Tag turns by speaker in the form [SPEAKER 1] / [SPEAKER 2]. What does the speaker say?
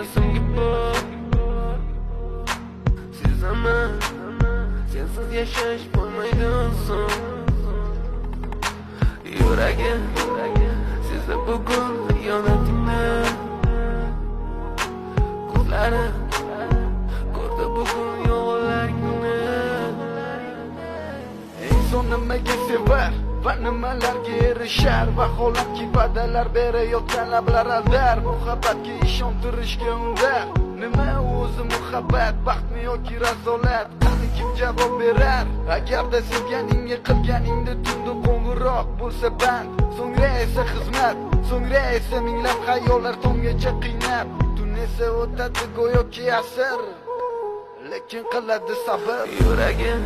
[SPEAKER 1] Esimga bor. Sezaman, sensiz yashash bo'lmaydi oson. Yuragim sezdi bugun xiyonatingni. Ko'zlarim ko'rdi bugun yolg'onlaringni.
[SPEAKER 2] Inson nimaga sevar va nimalarga erishar? Vaholanki va'dalar berayotgan lablar aldar, muhabbatga ishontirishga undar. Nima o'zi muhabbat, baxtmi yoki razolat? Qani kim javob berar? Agarda sevganingga qilganingda tunda qo'ng'iroq bo'lsa band, so'ngra esa xizmat, so'ngra esa minglab xayollar tonggacha qiynab, tun esa o'tadi go'yoki asr, lekin qiladi sabr.
[SPEAKER 1] Yuragim.